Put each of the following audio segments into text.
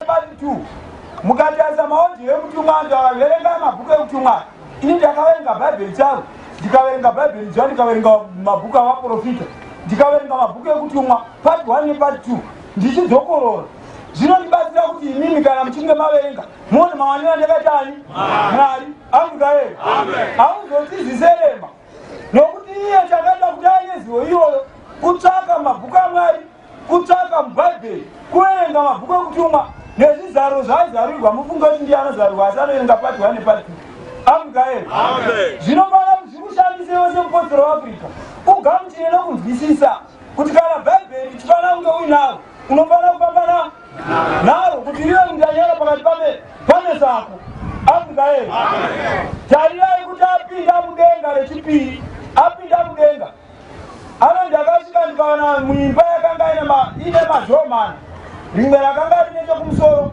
nepart 2. Mukatarisa maaudio ekutumwa, antu akaverenga mabhuku ekutumwa. Ini ndakaverenga Bhaibheri charo, ndikaverenga Bhaibheri dzva, ndikaverenga mabhuku avaprofita, ndikaverenga mabhuku ekutumwa part 1 nepart 2 ndichidzokorora. Zvinondibatsira kuti imimi kana muchinge maverenga muone mawaniro andakaita ani Mwari. Afrika yee hauzotiziserema nokuti iye chakaita kuti aine zivo iyoyo kutsvaka mabhuku aMwari, kutsvaka muBhaibheri, kuverenga mabhuku ekutumwa nezvizaruro zvaaizarurirwa. Mufunge kuti ndiye anozarurirwa, asi anoverenga part 1 nepart 2. Afrika yee zvinofana kuti zvikushandisewo semupostori weAfrica, ugamuchire nokunzwisisa kuti kana Bhaibheri richifanira kunge uinaro, unofanira kufamba naro kuti rive mundanyara pakati pameso ako. Afrika yee tarirai kuti apinda mudenga rechipiri, apinda mudenga ano, ndakasvika ndikaona muimba yakanga ine madoor mana. Rimwe rakanga rine chekumusoro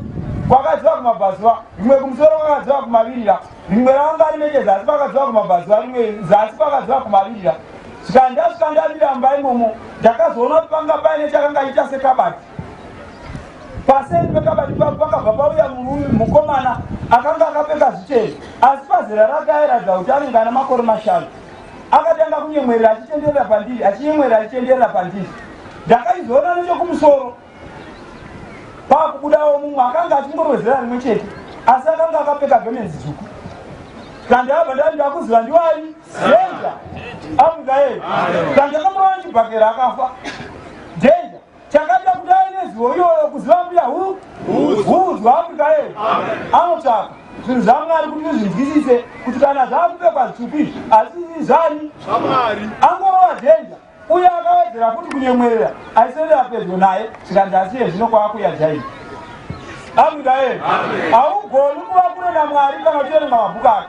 kwakadziva kumabvazuva, rimwe kumusoro kwakadziva kumavirira, rimwe rakanga rine chezasi kwakadziva kumabvazuva, rimwe zasi kwakadziva kumavirira. Svika ndasvika, ndamira mumba imomo, ndakazoona kuti panga paine chakanga chiita sekabati. Paseri pekabati pakabva pauya murume mukomana akanga akapfeka zvichena, asi pazera rake airatidza kuti anenge ana makore 5. Akatanga kunyemwerera achitenderera pandiri, achinyemwerera achitenderera pandiri. Ndakaizoona nechekumusoro pakubudawo mumwe akanga achingorwezera rimwe chete, asi akanga akapfeka gemenzi dzvuku. Kandabva ndati ndakuziva, ndiwani Danger. Afrika yee kandakamurowa chibhakera, akafa Danger. Chakaita kuti aine zivo iyoyo kuziva mbuya huudzwa. Afrika yee anotsvaka zvinhu zvaMwari kuti uzvinzwisise kuti kana zvakupfekwa zvitsvuku izvi asi zvani. ZvaMwari. Angorova Danger uye akawedzera futi kunyemwerera aisendera pedyo naye. Zvikanzi asiye zvino kwaakuya jaini. Afrika yee haugoni kuva kure naMwari kana uchiverenga mabhuku ake.